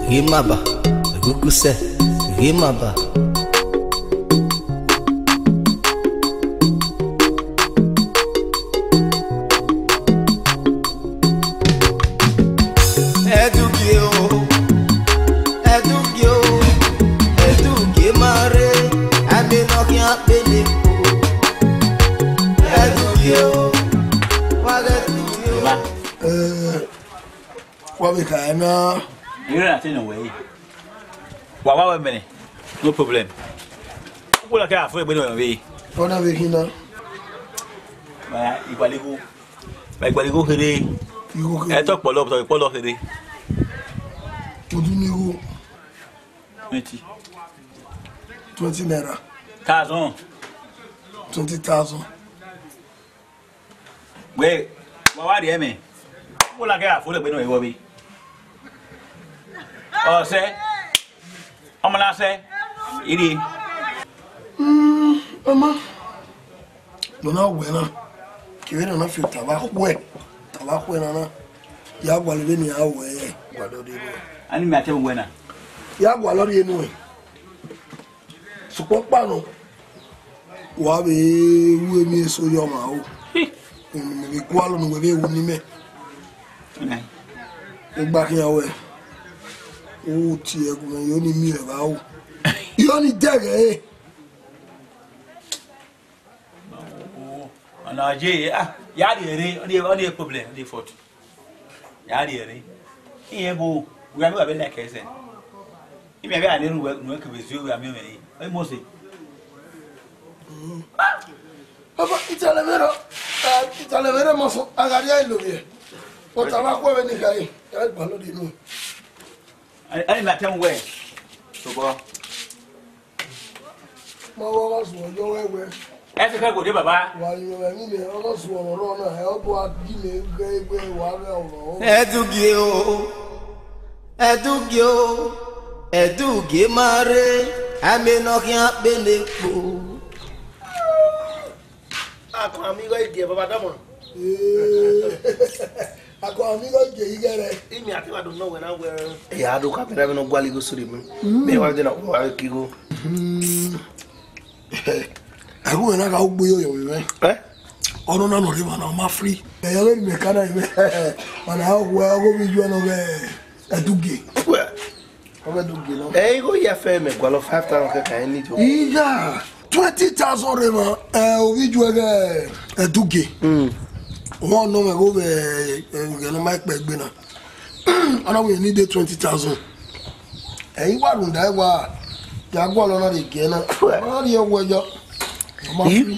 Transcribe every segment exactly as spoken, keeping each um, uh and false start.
Ghe ma ba, egugu sẹ, ghe ma ba. Ẹdugie o, ẹdugie o, ẹdugie ma rre, ẹmwẹ ne ọ khian kpele kpo. Ẹdugie o, wa ghẹ ẹdugie o. Baba. Eh, wa vbe kha ẹna. Ire na te nọ wẹ. Wa wa wẹ mẹnẹ. No problem. Wo la kẹ a fo egbe nọ vbe. Ọna vbe khin na. Wa igbaligho. Ba igbaligho kherhe. Igho kherhe. Ẹ tọ kpọlọ, tọ kpọlọ kherhe. Odu ni igho. Twenty. Twenty naira. Thousand. Twenty thousand. Wẹ, wa wa rhie mẹ. Wo la kẹ a fo egbe nọ vbe. Ọ sẹ. Ọmọ na sẹ. Iri. Mm, ọmọ. Nọ na wẹ na, kevbe nọ na fi otọ vbe akhuẹ, otọ vbe akhuẹ na na, ya gualọ vbene iran wẹ gualọ rhie nuẹn. Ani mẹ a te wẹ na. Ya gualọ rhie nuẹn. Sokpan ọkpa nọ, wa vbe ru emwi eso ye ọmwa o. Unu vbe gualọ ne uwẹ vbe ru ne imẹ. Egba khian wẹ, u tie ẹguẹn yo ni miẹn evba o. Yo ni dẹghẹ ẹre. Ọna ye, ah, ya rhie rre, ọ ni, ọ ni problem, ọ ni fault. Ya rhie rre. Iye bo, we are very like ẹsẹ. Imi ẹvẹ a ne ru wẹ, nu kevbe zio wẹ a miẹn mwẹ re. Ẹ mọ se. Baba, italẹ vbe rọ, italẹ vbe rọ mọ sọ, a gha rhie lo vbiẹ. Ọta vbe akhuẹ vbe ne I kha re, ẹ gba lọ de nu. Ẹ, ẹ na tẹ wẹ. Sobọ. Ma wa gha suẹn yọ wẹ wẹ. Ẹ ti fẹ gode baba. Wa yọ ẹmwẹ ne ọ gha suẹn ọrọ na, ẹ ọ bu a gi ne ghe egbe wa gha ọrọ. Ẹdugie o, ẹdugie o, ẹdugie ma rre, amẹ ne ọ khian kpele kpo. Akọ ami igho igie baba dama. Ee. Akọ ami igho igie ighẹrẹ. Imi ati wa do nọ wẹ na wẹ. Ẹ ya do ka bẹrẹ vbe ne ọ gualọ igho sori mi. Mm. Mẹ wa de na wa ki igho. Mm. Ẹrhu wẹ na gha ugbo yo yo mwẹ. Eh? Ọnọ na nọ rre ma na ọ ma free. Ẹ ya vbe ni mẹ ka na mwẹ. Ma na ọ wẹ ọgho vbe ju ẹnọ ghẹ ẹdugie. Wẹ. Ọghe do gie nọ. Ẹ igho ya fẹ mẹ gualọ five thousand kẹkan ẹ need o. Iya, twenty thousand rre ma, ẹ, ovbi ju ẹghẹ ẹdugie. Mm. Wọn nọ mwẹ gho vbe, ẹ, ẹghẹ ne ọ ma kpẹ egbe na. Ọ na wẹ need twenty thousand. Ẹ i wa rhunmwuda ẹwa, ya gualọ na rre gie na. Ọ na rhie ẹwẹ yọ. Ọ ma fi.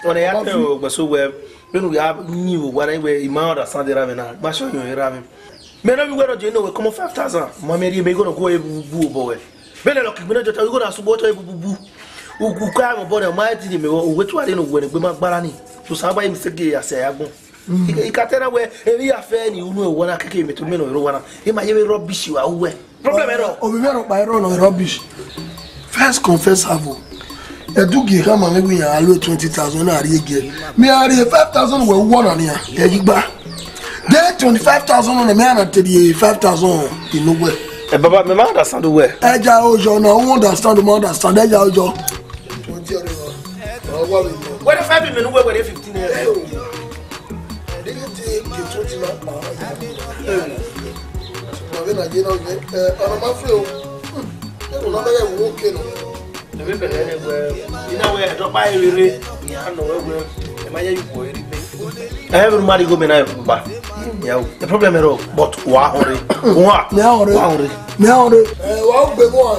Ọna ya tẹ o, gbẹso wẹ, vbene u ya yin vbe owa na, wẹ, I ma understand erha mwẹ na, ma sẹ ọyọn erha mwẹ. Mẹ ne ovbi uwẹ nọ je ne wẹ kọmọ five thousand, ma mẹ rhie mẹ igho ne ọ gu ẹre bu bu obọ wẹ. Vbene lọki gbene jọta, igho na sugbo otọ ebububu. U, u ka mwẹ obọ nẹ, ọ ma ti rhie mẹ vbọ, uwẹ tuare ne uwẹ ne egbe ma gbara ni. Osanobua ye mistake ya sẹ ya gbọn. I, I ka tẹ na wẹ, emwi ya fẹ ni unu ẹwa na keke mẹ to mẹ nọ ro wa na. I ma ye vbe rubbish wa uwẹ. Problem ẹrọ. Ovbi mwẹ rhọkpa ẹrọ nọ rubbish. First confess avo. Ẹdugie khama mwẹ wẹ iran a lo twenty thousand na rhie gie. Mẹ a rhie five thousand wẹ uwọ na nian. Ẹ yi gba. De twenty-five thousand nọ mẹ a na te rhie five thousand inu wẹ. Ẹ baba, mẹ ma understand wẹ. Ẹ ja ojọ na, u understand, u ma understand, ẹ ja ojọ. Wẹ de five minute wẹ, wẹ de fifteen naira. Digi ti ke twenty na pa. Ẹ, ma vbe na ye na ye, ẹ, ọna ma fẹ o. Hmm, ẹ, ọna bẹghe wo ke nọ. Ebe bẹghe ne wẹ, I na wẹ, dọkpa e rere, a nọ wẹ wẹ, ẹ ma ye yu wọ ere. Ẹ, vbe ma di go me na ba. Ya o. The problem is, but wa hore. Wa. Me hore. Wa hore. Me hore. Ẹ, wa gbe mu a.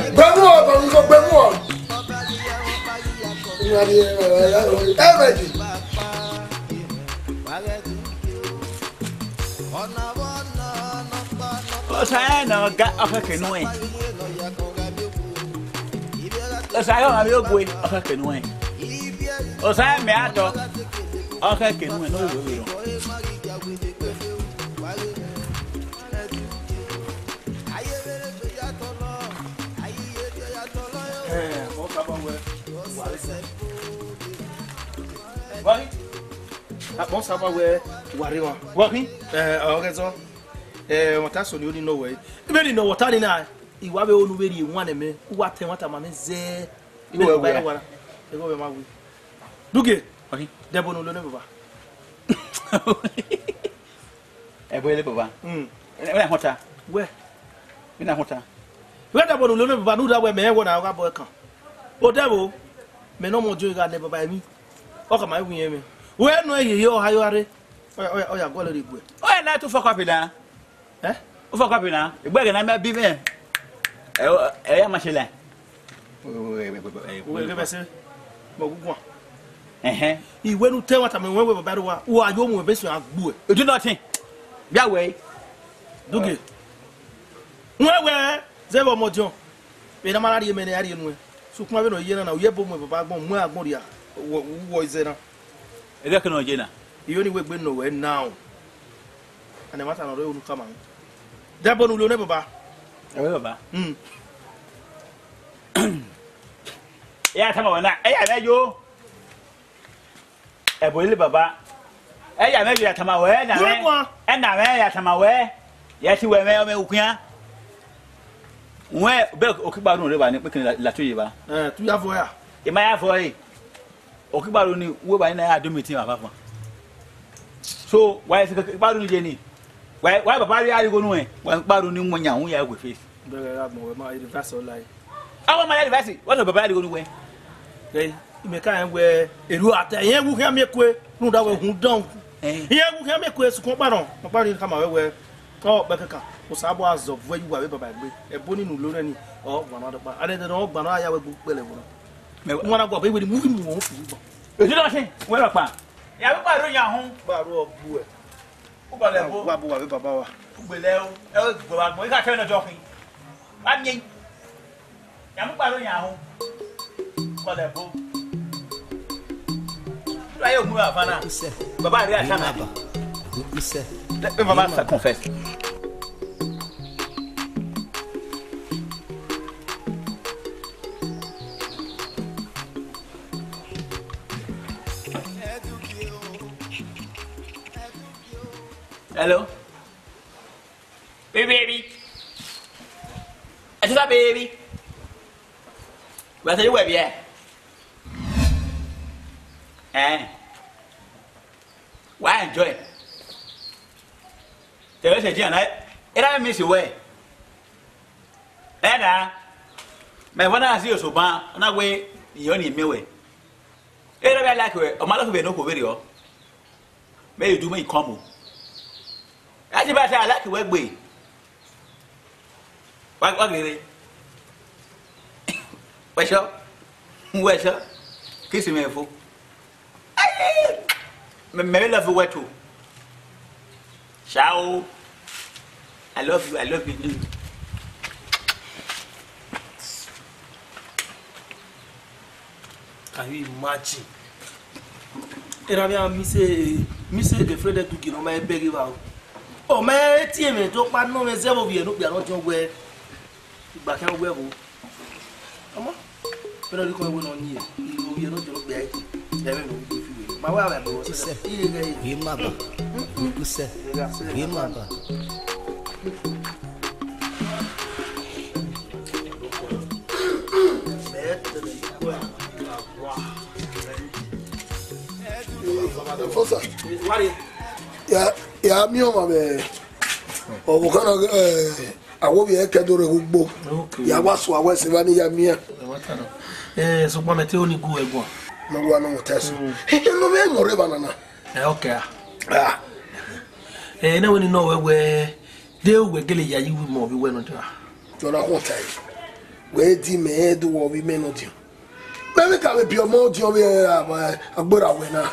Gbe mu a, ba mi gbe mu a. Ẹ, ẹ, ẹ, ẹ, ẹ, ẹ, ẹ. Osa ẹre ne ọ ga ọkhẹke nuẹn. Osa ẹre ọmwa vbe ogue ọkhẹke nuẹn. Osa ẹre mẹ atọ ọkhẹke nuẹn ne ọ vbe rọ. Ẹ, ọ tama wẹ, wa rre. Wa ghi? Akpọ sama wẹ wa rre wa. Wa ghi? Ẹ, ọ ghẹ zọ. Eh, ọmọta so ni oni nọ wẹ. Ibe ni nọ wọta ni na, I wa vbe onu vbe rhie wan nẹ mẹ, u wa ta ẹmwata ma mẹ zẹ. Ibe wẹ wẹ. Igho wẹ ma wi. Dugie. Okay. Dẹbọ ne u lo nẹ baba. Ẹbọ ele baba. Mm. Ẹ na họta. Wẹ. Ẹ na họta. Wẹ dẹbọ ne u lo nẹ baba, ne u da wẹ mẹ wọ na gha bọ ẹkan. Odẹvbo, mẹ ne ọmọ Ọdiọn gha nẹ baba emwi. Ọ ka ma wi yẹn mwẹ. Wẹ nọ ẹyẹyẹ ọha yo rre. Ọ ya, ọ ya, ọ ya gọlọ rre egbe. Ọ ya na tu fuck up na. Eh? U fuck up na. Egbe ẹghẹ ne a ma bi mwẹ. Ẹ, ẹ ya ma ṣe la. Uwẹ ghe vbe ẹse, mẹ ọghuguan. Ẹhẹn. Iwẹ ne u te ẹmwata mẹ wẹ baba rre uwa, u gha yo mu ẹbe suẹn a gbuẹ. You do nothing. Bia wẹ. Dugie. Wẹ wẹ, zẹ vbe ọmọ Ọdiọn. Vbe ne a ma na rhie mẹ nẹ, a rhie nuẹn. Sokpan vbene ọ ye na na, u ye ebo mu baba agbọn, mu agbọn rria, wọ, wọ izẹ na. Ẹghẹ ke nọ ye na. Iyo ni wegbe nọ wẹ now. And ẹmwata ne ọ rre unu kama. Dẹbọ ne u lo nẹ baba. Ẹ wẹ baba. Hmm. Ya tama wẹ na, ẹ ya mwẹ yo. Ẹbọ ele baba. Ẹ ya mwẹ yo ya tama wẹ, ẹ na mwẹ. Wẹ guan. Ẹ na mwẹ ya tama wẹ. Ya ti wẹ mwẹ ọmọ ukhian. Wẹ be okigbaru rre ba ni pe kene la, la tu ye ba. Eh, tu ya vọ ya. E ma ya vọ e. Okigbaru ni, uwu evba ni na ya do meeting vbe afanfan. So, wa esi kparu ni ye ni. Wa, wa baba rhie arigho nuẹn, wa kparu ni mu yan hu ya we face. Bẹghe gha gbọn wẹ ma reverse ọla. A wa ma ya reverse, wa nọ baba rhie arigho nuẹn. Ẹ, imẹ ka rẹn wẹ, eru ata, irẹn wu khian miẹn kue, rhunmwuda wẹ hun dọn. Eh. Irẹn wu khian miẹn kue, sukun ọkpa nọ, ọkpa ni khama wẹ wẹ, ọ, kpẹkẹkan, Osanobua zọ vuẹ ye uwa vbe baba egbe, ẹbo ni ne u lo nẹ ni, ọ, wa nọ dọkpa. Anẹ dẹdẹ, ọ, gba nọ, a ya wẹ gbe ukpẹlẹ vbọ nọ. Mẹ wa- Wọn na gua bẹ iwẹ ni mu mu wọn fi bọ. Èyí lọ sí, wọ́n lọ pa. Ìyàwó pàrọ̀ yàn hún. Pàrọ̀ ọ̀bù ẹ̀. Ó balẹ̀ bó. Wà bó wà bí bàbá wa. Ó gbèlè o. Ẹ ó gbọ́ wa gbọ́. Ìka kẹ́rin ọjọ́ kí. Wá mi. Ìyàwó pàrọ̀ yàn hún. Ó balẹ̀ bó. Ìlú ayé ògùn rà fana. Bàbá rẹ̀ àṣà náà. Let me, bàbá, confess. Hello? Baby, baby. Ẹ ti sá, baby. Wẹ tẹ wẹ biẹ. Ẹ. Wa enjoy. Tẹ̀lé ṣe díẹ̀ náà. Ẹ dá mi sì wẹ̀. Ẹ dá. Mẹ fọ náà sí òṣùpá. Ọ náà wé ìyọ́ ni mi wẹ̀. Ẹ dá bí a like wẹ̀. Ọmọ alákùnrin bẹ̀ ní okòó bèrè ọ. Mẹ yóò dùn mí kàn mọ́. Ẹ ti bá ṣe alákùnrin wẹ̀ gbé. Wa, wa gere. Wẹṣọ. Wẹṣọ. Kiss me fo. Ai! Me, me love you too. Ciao. I love you, I love you. Can you imagine? Erha vbe a miss, miss girlfriend Edugie ne ọ ma bẹghe evba o. Ọ ma tie mwẹ do kpa nọ mwẹ zẹ vbe ovbi ẹre ne okpia ne ọ diọn wẹ igba khian wẹ vbo. Ọmọ, vbene ọ rhie ikọẹn wẹ ne ọ yin, ovbi ẹre ne ọ diọn okpia ẹre, ẹmwẹ ne ọ gbe fi wẹ. Ma wa vbe ẹmwẹ ọsẹ. Iye ghẹ ye. Vbe ma ba. Ugusẹ. Vbe ma ba. Fosa. Ya, ya miẹn ọmwa vbe ọvbokhan na, eh, awọ vbe ẹkẹ do rre ugbo. Okay. Ya wa sua wẹ sẹ evba ne I ya miẹn. Eh, sokpan mẹ te ho ni gu ẹguan. Ne ọ wa nọ mwẹ otọ ẹse. Mm. Ehe, ne ọ mwẹ mọ rre evba nana. Eh, okay, ah. Ah. Eh, ne wẹ ni nọ wẹ wẹ, de wẹ gele ya yi wi mọ vbe wẹ nọ dia. Jọ na khuọnta ẹre. Wẹ di mẹ ẹdẹ wọ vbe imẹ nọ diọn. Mẹ vbe ka vbe biẹ ọmọ diọn vbe, eh, agbera wẹ na.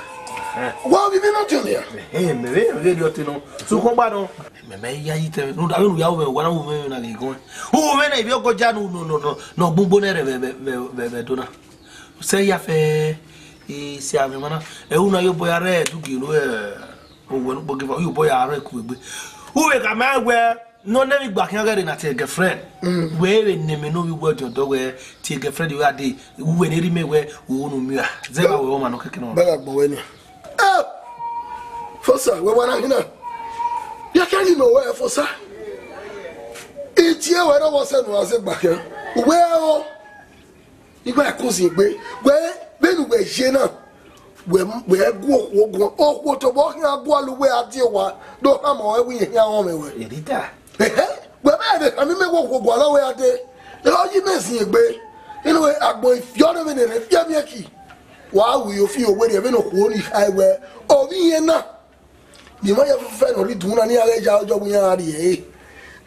Eh. Wẹ ovbi imẹ nọ diọn nia. Eh, mẹ vbe, mẹ vbe rhie ọtẹn nọ. Sokpan gba nọ. Mẹ, mẹ ya yi tẹ, nu da vbe nu ya wo mẹ, wa na wo mẹ na ghe gọn. Wo mẹ na, ivbi ọgọja nu, nọ, nọ, nọ, nọ gbogbo nẹ rẹ vbe, vbe, vbe, vbe do na. Sẹ ya fẹ, e, sẹ avbe emwa na. Ẹhu na yo obọ ya rre Edugie ro, eh, owẹ ne ukpogeva, yo obọ ya rre ku egbe. Uwẹ ka ma wẹ, nọ nẹ vbe igba khian ghẹ rre na tie girlfriend. Mm. Wẹ vbe ne mẹ ne ovbi wẹ ọdiọn dọ wẹ tie girlfriend wẹ a de, uwẹ ne rhie mẹ wẹ, o nu miẹn. Zẹ ba wẹ ọmwa nọ kẹkẹ nọ. Ba gha gbọn wẹ nia. Eh! Fosa, wẹ wa na hin na. Ya kẹ ghi nọ wẹ Fosa. Tie wẹ rọ wọ sẹ nu a sẹ gba khian. Uwẹ o. Igba ẹkun sin egbe, wẹ vbene uwẹ ye na, wẹ wẹ gu okhuo guan, okhuo tobọ khian gualọ uwẹ a die owa, do khama ọre wẹ irẹn khian rọnmwẹ wẹ. Erida. Ehe, wẹ vbe ẹvbe khama imẹ wẹ okhuo gualọ wẹ a dee, ọ yi mẹ sin egbe, inu agbọn ifiọ ne vbene rẹ fiẹmiẹki, wa ru ofi owerriẹ vbene okhuo ni khae wẹ, ovbi irẹn na. Ne ima ya fẹfẹ ne ọ rhie idun na, ne iran ghẹ ya ọjọ vbe iran rrie ẹre.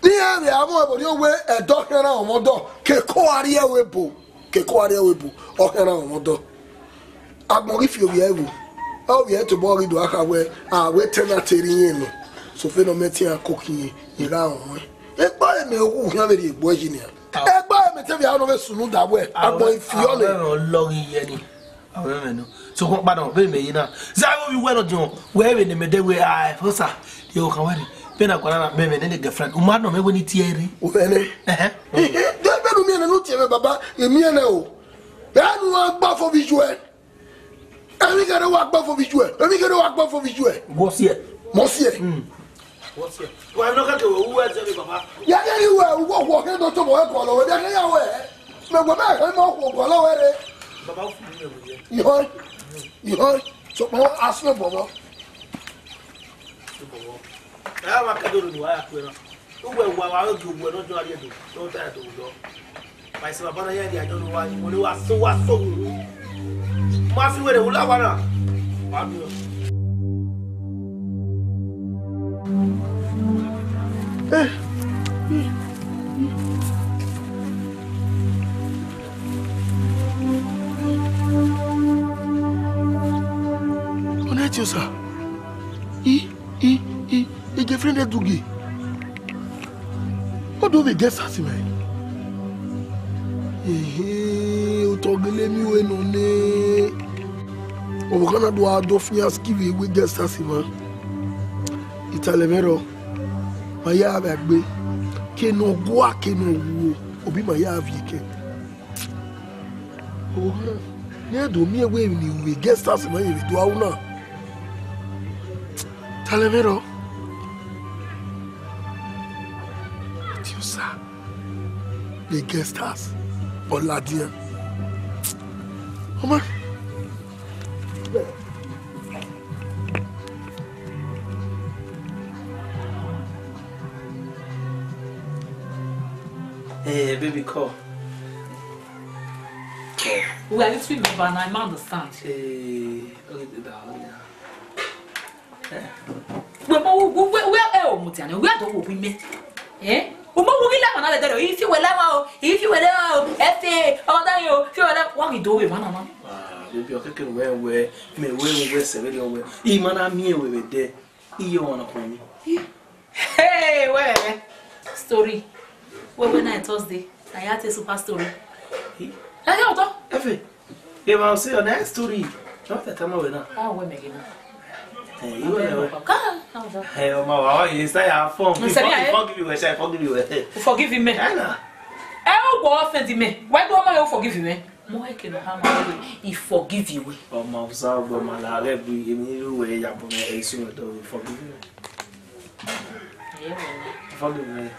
Ne iran vbe a mu ẹvbo rrie owe ẹdẹ ọ khian na ọmwa ọdọ, keko a rrie ẹvbo ebo, keko a rrie ẹvbo ebo, ọ khian na ọmwa ọdọ. Agbọn ghi fi ovbi ẹre vbo, ovbi ẹre tobọ ghi do a kha wẹ, a wẹ tenant rre iyẹn nọ, sofẹn ne ọ mẹ te iran koko iyẹn, iran gha rọnmwẹ. Egbe ọre mẹ wu khian vberriọ egbe ọre yi nian. Egbe ọre mẹ te vbe a nọ vbe sunu da wẹ, agbọn ghi fi ọnẹ. Ọlọghi yẹ ni. Avbe mwẹ nọ. Sokpan kpa nọ, vbene mẹ ye na. Zẹ avbe ovbi uwẹ nọ diọn, wẹ vbe ne mẹ dẹ wẹ, ah, ẹfo sa, ye okhan wẹ rre. Vbene a gualọ na, mẹ mwẹ ne girlfriend. U ma nọ mẹ wẹ ne I tie ẹre rre. U mwẹ nẹ? Ẹhẹn. Dẹ vbene u miẹn nẹ ne u tie mwẹ baba, I miẹn nẹ o. Vbene u wa gba fo vbe ijuẹ. Emwi kherhe wa gba fo vbe ijuẹ. Emwi kherhe wa gba fo vbe ijuẹ. Wọ siẹ. Mọ siẹ. Mm. Wọ siẹ. Wa nọ kẹkẹ wẹ, u wẹ zẹ vbe baba. Ya kẹ ni wẹ, u wọ, wọ kẹ do tobọ wẹ gualọ wẹ, ya kẹ ya wẹ. Mẹ wẹ mẹ kẹ ma wọ gualọ wẹ rre. Baba, u fi mi wẹ yẹ. Ihoi, ihoi, sokpan a si obọ vbọ. Ẹ wa kẹ do ru wa ya kue na. Uwẹ wa wa do uwẹ nọ jọ ariẹ do, nọ ta do yọ. Ma isi baba na ya dia jọ no wa, mo ni wa so, wa so wu. Ma fi were wula wa na. Wa bi o. Ọna ẹtin osa. I, i, i, i girlfriend Ẹdugie. Ọ do vbe guest house mwẹ. Ehe, otọ gele miẹn uwẹ nọ nẹ. Ọvbokhan na do a do fian ski vbe wẹ guest house mwa. Italẹ mwẹ rrọọ, ma ya vbe egbe, ke ne ọ gua, ke ne ọ wuo, obi ma ya viẹ kẹ. Ọvbokhan na, ne I do miẹn wẹ emwi ne I ru vbe guest house mwa ye vbe do aro na. Talẹ mwẹ rrọọ. Tiosa. The guest house. Ọ ladian. Ọma. Hey, baby, call. Call. We are little bit, but I understand. Hey, okay, baby, I'll, yeah. Wẹ ma wo, wẹ, wẹ, wẹ, ẹ, ọ mudia nẹ, wẹ do wo bi mẹ. Eh? U ma wo ghi la emwa na vbe ẹdẹrẹ, I fi wẹ la emwa o, I fi wẹ la emwa o, ẹ fi, ọ da yo, fi wẹ la, wa ghi do vbe emwa na na. Ah, baby, ọ kẹkẹ wẹ, wẹ, mẹ wẹ, wẹ, wẹ, sẹ vberriọ wẹ. I ma na miẹn wẹ vbe ẹdẹ, I ye ọmwa ne ọ khuọnmwi. Hey, wẹ, story. Wẹ, wẹ na Thursday, na ya te super story. Ẹ, ya ọtọ. Efe. Emwa ọ sẹ ọ na story. Ọ ta tama wẹ na. Ah, wẹ mẹ ghe na. Eh, iwẹ mẹ wẹ. Ka, ka, ka. Eh, ọma wa, wa, you say I form. Nsẹ mi aye. Forgive you, I forgive you. U forgive me. Eh, na. Ẹ o wọ offend me. Why do ma you forgive me? Mo he ke no ha ma we, I forgive you. Ọma usa ọgbọ ma la rẹ bi emi ru wẹ ya bo me isu me do forgive me. Forgive me.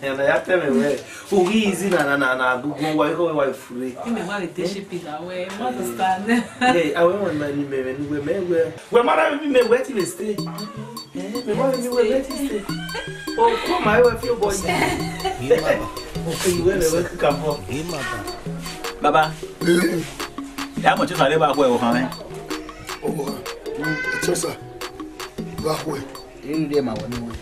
Ẹna ya tẹ mẹ wẹ, u ghi easy na, na, na, na, gugu wa, ikọ wa fure. Imẹ wa ghi de ship na wẹ, you understand? Eh, awe wọn ma ni mẹ, mẹ ni wẹ, mẹ wẹ. Wẹ ma na mi mẹ wẹ ti le stay. Eh, mẹ ma ni wẹ, wẹ ti stay. O ko ma wẹ fi o boy. Iwẹ mẹ wẹ ka bọ. Baba. Eh. Ya mo ti sare ba ko e o kan. O kan. Ẹ tọ sa. Ba ko e. Irhi rhie ma wẹ ne uwẹ.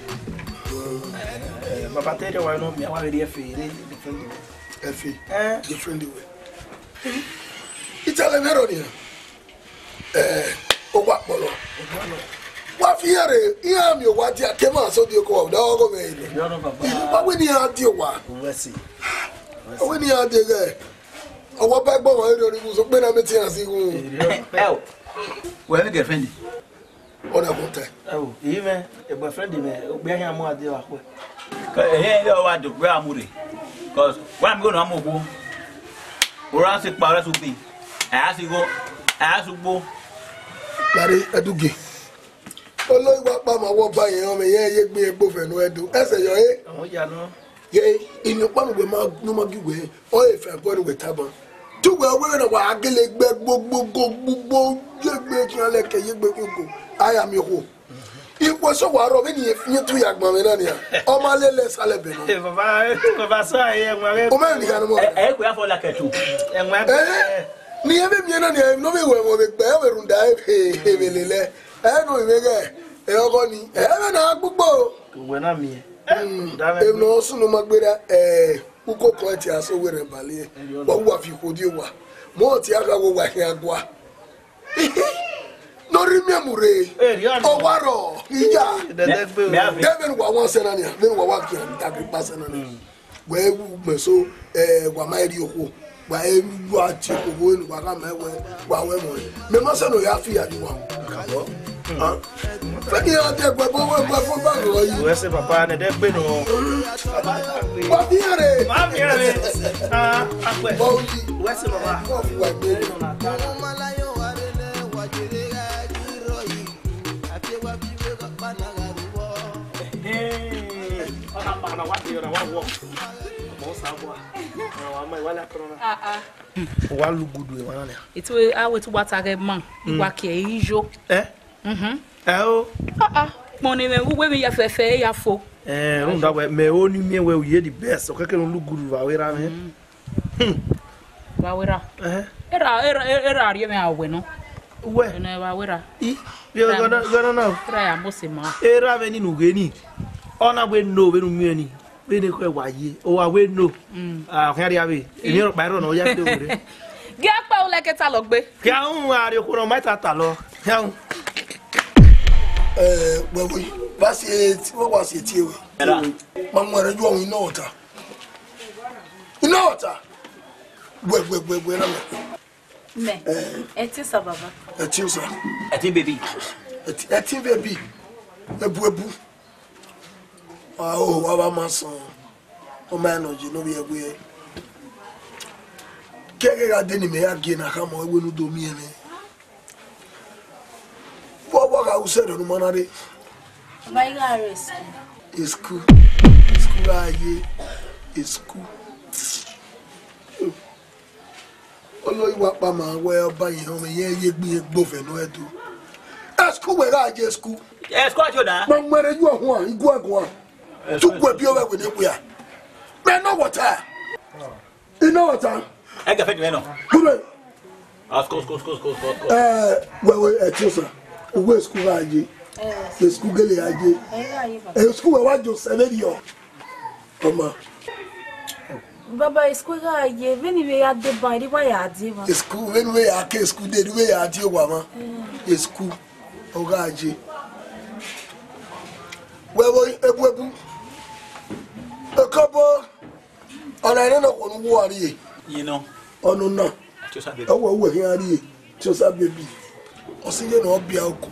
Eh, baba te rhie wa nọ, mẹ wa rhie ẹfe rre different way. Ẹfe. Eh. Different way. Italẹ mwẹ rọ nian. Eh, owa kpọlọ. Wa fi iran rre, iran miẹn owa dia, ke ma so die oko wa, da ọgọ mwẹ ilo. Yọ nọ, baba. Wa wẹ ne iran die owa. Uwẹ si. Wa wẹ ne iran die ghẹ. Ọwọ ba ẹgbẹ ọmwa rhie ọnii vbe so, kpe na mẹ te iran si ghun. Ẹ o, wẹ vbe girlfriend? Ọ na ghọta. Ẹ o, iyi mwẹ, girlfriend mwẹ, okpia khian mu ade vbe akhuẹ. Ehẹn, ọ wa do okpia mu rre. 'Cause wa miẹn igho ne ọ mu okhuo. Ora sẹ kpa, ora sẹ ubi. A ya sẹ igho, a ya sẹ ugbo. Gari Ẹdugie. Oloyi wa kpa ma wọ ba yẹn ọmọ yẹn ye gbe egbe ofẹ ne ọ do. Ẹsẹ yọ e. Àwọn ìyá náà. Ye, iniọkpa ne uwẹ ma, ne ọ ma gi wẹ, ọ e fẹ ẹguẹ ne uwẹ tama. Te uwẹ wẹ na wa gele gbe gbogbogbogbo, ye gbe khian lẹkẹ, ye gbe khian go, a ya miẹn okhuo. Ikhuo eso wa rrọọ, vbene irẹn fian etu ya gbẹn mwẹ na nian, ọ ma lele ẹsalẹ ẹbẹ nọ. Eh, baba, eh, baba, so, eh, ẹwaẹn mwẹ. O ma rẹn ne I gha ne ọmọ. Eh, eh, kue afọ la kẹtu. Ẹwaẹn mwẹ. Eh, ne irẹn vbe miẹn na nian, ne ọ vbe wẹ ẹmwẹ vbe gbe, ọ vbe rhunmwuda, eh, eh, eh, vbe lele. Eh, no, I vbe ghẹ, eh, ọghọ ni, eh, vbe na gbugbo. Uwẹ na miẹn. Eh, da mwẹ. Emwi ne ọ sunu ma gberra, eh, uko kọẹn te a so werriẹ bale, wa wa fi ikhuo die owa. Mọ te a gha wo wa khian gua. Ne ọ rhie imiẹmu rre. Ọ wa rrọọ, iya. Dẹdẹ gbe o. Dẹ vbene uwa wa sẹ na nian, vbene uwa wa khian, ta gbe kpa sẹ na nian. Wẹ wu mẹ so, eh, wa ma rhie okhuo. Wa e wa tie okhuo vbene uwa gha ma wẹ, wa wẹ mọ. Mẹ ma sẹ ne ọ ya fi ya ye uwa. Fẹki ya te ẹguẹ bọ wẹ ẹguẹ fo ba rrọọ yi. Wẹ sẹ papa, nẹ dẹ gbe nọ. Wa fi hare. Ma fi hare. Ah, akpẹ. Bọ yi. Wẹ sẹ papa. Bọ fi wa gbe. Ee, ọ na kpa, ọ na wa de, ọ na wa wọ. Ọmọ sa bua. Ọ na wa ma, wa la kọrọ na. Ah, ah. Wa lu gudu emwa na nia. Etu a wẹ etu wa ta ghẹ ma, I wa kie ijo. Eh? Mhm. Eh o. Ah, ah. Kpọnmwẹ mwẹ, uwu emwi ya fẹfẹ, ya fo. Eh, rhunmwuda wẹ, mẹ o ni miẹn wẹ u ye the best. Ọ kẹkẹ ne u lu gudu vbe avbe erha mwẹ. Hmm. Vbe avbe erha. Ẹhẹn. Erha, erha, erha rhie mwẹ a wẹ nọ. Uwẹ? Ẹnẹ vbe avbe erha. I, vbe erha ghana, ghana na. Erha ya mose ma. Erha vbe ni ne u ghe ni. Ọ na wẹ no vbene u miẹn ni. Vbene ekhọe wa ye, ọ wa wẹ no. Mm. Ah, ọ khian rhie avbe. Emwi rhọkpa i rrọọ ne ọ ya do were. Gie akpa u lẹkẹ talọ gbe. Khian u a rhie okhuo ne ọ ma ta talọ. Khian u. Eh, wẹ vbe, wa si eti, wa wa si eti ewe. Erha. Ma mu ẹre ju ọmwa inọta. Inọta. Wẹ, wẹ, wẹ, wẹ, na mẹ. Mẹ. Eh. Ẹtin sa baba. Ẹtin sa. Ẹtin baby. Ẹtin, ẹtin baby. Ebu, ebu. A o, wa ba ma sọn. Ọ ma nọ je ne ovbi ẹwe. Ke ẹghẹ gha de ne imẹ ya gie na khama ẹwe ne u do miẹn mwẹ. Vbọ, vbọ gha ru sẹrriọ ne u ma na rre? Baba, I gha rre school. School. School gha ye. School. Oloyi wa kpa ma wẹ ọba yẹn ọmọ yẹn ye gbe yẹn gbe ovẹn ne ọ do. School wẹ gha ye school. Eh, school ajo na. Ma mu ẹre yu ọhuan, iguan guan. Tu gue bi ovẹ wẹ ne wia. Mẹ nọ wọta. I nọ wọta. Ẹ gẹfẹ ni mẹ nọ. Gure. Ah, school, school, school, school, school, school. Eh, wẹ, wẹ, Ẹtin sa. Uwe school gha ye. Eh. School gele gha ye. Eh, gha ye, baba. Eh, school wẹ wa jo sẹveriọ. Ọma. Baba, school gha ye, vbene I vbe ya deba, I wa ya deba. School, vbene u vbe ya ke school de, u vbe ya die owa mwa. Mm. School, ọ gha ye. Wẹ vbe ebu ebu. Ekobo, ọna ẹre nọ khuọ ne u wa rrie. Ye nọ. Ọna na. Tiosa baby. Ọ wẹ uwẹ khian rrie. Tiosa baby. Ọ si ye ne ọ bia oko.